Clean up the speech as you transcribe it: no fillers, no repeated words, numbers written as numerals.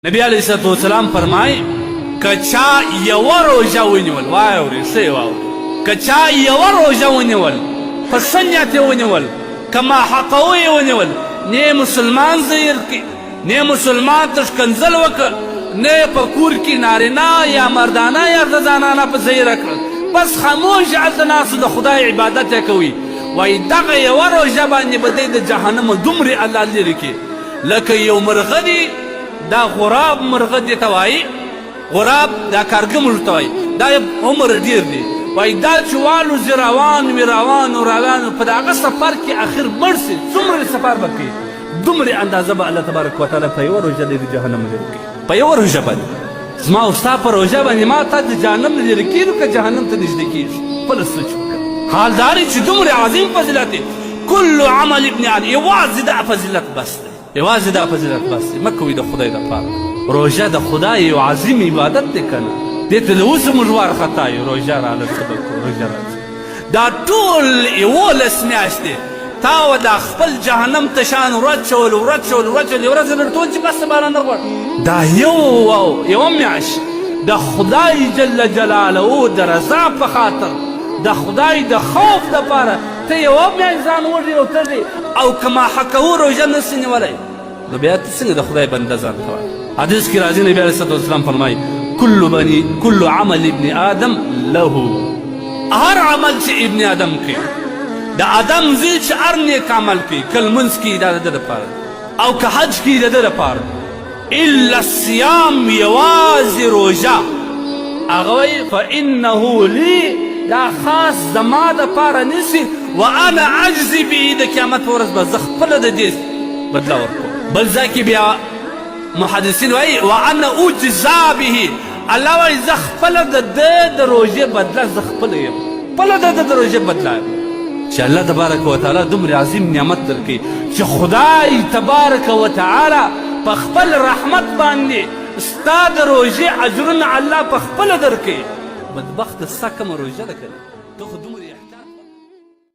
نبی علیه الصلاة والسلام فرمای که چا یوه روژه ونیول، واورې ښه یې واورې، که چا یوه روژه ونیول، په ښه نیت یې ونیول، کما حقه یې ونیول، نه یې مسلمان زهیر کړي، نه یې مسلمان ته ښکنځل وکړ، نه یې په کور کې نارینه یا مردانه یا زنانه په زهیره کړل، بس خاموش هلته ناست د خدای عبادت یې کوي، وایي دغه یوه روژه باندې به دی د جهنمه دومرې الله لرې کړي لکه یو مرغه دی، دا غراب مرغه دې ته وایي، غراب دا کارګه موږ ته وایي، دا عمر ډېر دی، وایي دا چې والوځي روان وي روان و روان و، په د هغه سفر کې اخر مړ شي، څومره سفر به کوي دومرې اندازه به الله تبارک وتعالی په یوه روژه دی د جهنم لرې کوي، په یوه روژه باندې. زما او ستا په روژه باندې ما تا د جهنم نه لرې کېږو که جهنم ته نږدې کېږو؟ خپله سوچ وکړه. حال دا دی چې دومره عظیم فضیلت دی، کل عمل ابن آدم، یوازې دا فضیلت بس دی، یوازې دا فضیلت بس دی، مه کوئ د خدای دپاره. روژه د خدای یو عظیم عبادت دی که نه؟ دې ته له اوسه موږ وارخطا یو، روژه راله څه به کوو، روژه راځي. دا ټول 11 میاشتې تا و دا خپل جهنم ته شان ورچول ورچول ورچول، یوه ورځ درته وویل چې بس سبا نه غواړم. دا یو یوه میاشت د خدای جل جلاله د رضا په خاطر، د خدای د خوف دپاره ته یوه میاشت ځان وږي او تږی او که ما حقه روژه نسي نیولی، نو بیا ته څنګه د خدای بنده ځان ته وایې؟ حدیث کې راځي نبی علیه الصلاة والسلام فرمایي کل بني کل عمل ابن آدم له، هر عمل چې ابن آدم کوي، د آدم زوی چې هر نیک عمل کوي، که لمونځ کوي دا د ده دپاره دی، او که حج کوي د ده دپاره دی، الا الصیام، یوازې روژه، هغه وایي فانه لي، دا خاص زما دپاره نیسي، وانا اجزي به، د قیامت په ورځ به زه خپله د دې بدله ورکوم. بل ځای کې بیا محدثین وایي وانا اجزا به، الله وایي زه خپله د ده د روژې بدله زه خپله یم، خپله د ده د روژې بدله یم. چې الله تبارک وتعالی دومره عظیم نعمت درکوي چې خدای تبارک وتعالی په خپل رحمت باندې ستا د روژې اجرونه الله په خپله درکوي. بدبخته ستا کومه روژه ده که نه؟ ته خو دومره